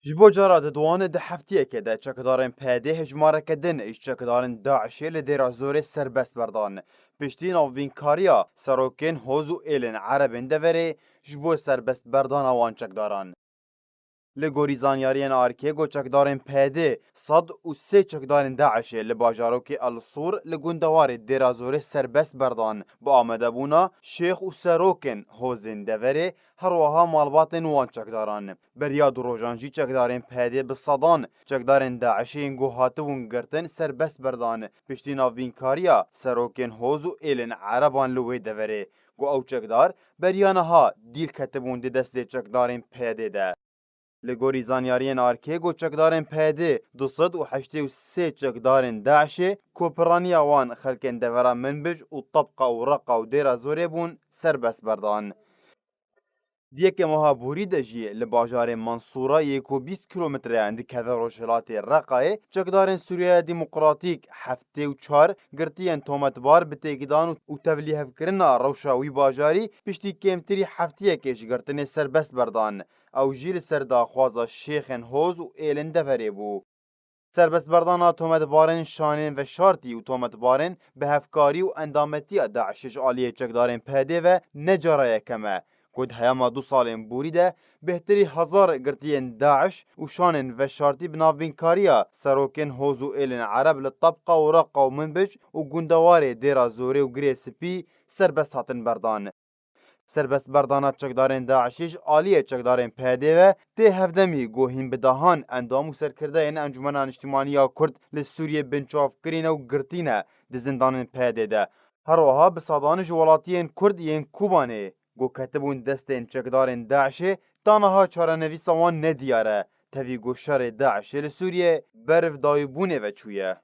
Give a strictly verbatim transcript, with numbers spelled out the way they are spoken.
Ji bo cara diduwan di heftiyekê de çekdarên P D hejmareke din ji çekdarên DAIŞê li Dêra Zorê serbest berdan. Piştî navbînkariya serokên Hoz û êlên Erebên deverê ji bo serbest berdana wan çekdaran. Li gorî zanyariyên arkê, got çekdarên P D sed û sê çekdarên DAIŞê li bajarokê El Sûr li gundewarê Dêra Zorê serbest berdan. Bi amadebûna şêx û serokên hozên deverê, her wiha malbatên wan çekdaran. Beriya du rojan jî çekdarên P D bi sedan çekdarên DAIŞê yên ku hatibûn girtin serbest berdan. Piştî navbînkariya serokên hoz û êlên Ereban li wê deverê, ku ew çekdar beriya niha dîl ketibûn di destê çekdarên P D de. Li gorî zanyariyên arkê, got çekdarên P D du sed û heştê û sê çekdarên DAIŞê ku piraniya wan xelkên devera Minbic û Tebqa û Reqa û Dêra Zorê bûn, serbest berdan. Di yekê meha borî de jî li bajarê Mansûra yê ku bîst kilometreyan dikeve rojhilatê Reqayê, çekdarên Sûriyeya Demokratîk heftê û çar girtiyên tometbar bi têkdan û tevlîhevkirina rewşa wî bajarî piştî kêmtirî heftiyekê ji girtinê serbest berdan. Ew jî li ser daxwaza şêxên hoz û êlên deverê bû. Serbestberdana tometbarên şanên veşartî û tometbarên bi hevkarî û endametiya DAIŞê ji aliyê çekdarên P D ve ne cara yekem e, ku di heyama du salên borî de bêhtirî hezar girtiyên DAIŞ û şanên veşartî bi navbînkariya serokên hoz û êlên Ereb li Tebqa û Reqa û Minbic û gundewarê Dêra Zorê û Girê Spî serbest hatin berdan. Serbestberdana çekdarên DAIŞê ji aliyê çekdarên P D ve tê hevdemî ku hîn bi dehan endam û serkirdeyên Encûmena Niştimanî ya Kurd li Sûriyê binçavkirin û girtî ne di zindanên P D de. Her wiha bi sedan ji welatiyên Kurd yên Kobanê ku ketibûn destên çekdarên DAIŞê, ta niha çarenivîsa wan nediyar e, tevî ku şerê DAIŞê li Sûriyê berivdayîbûnê ve çûye.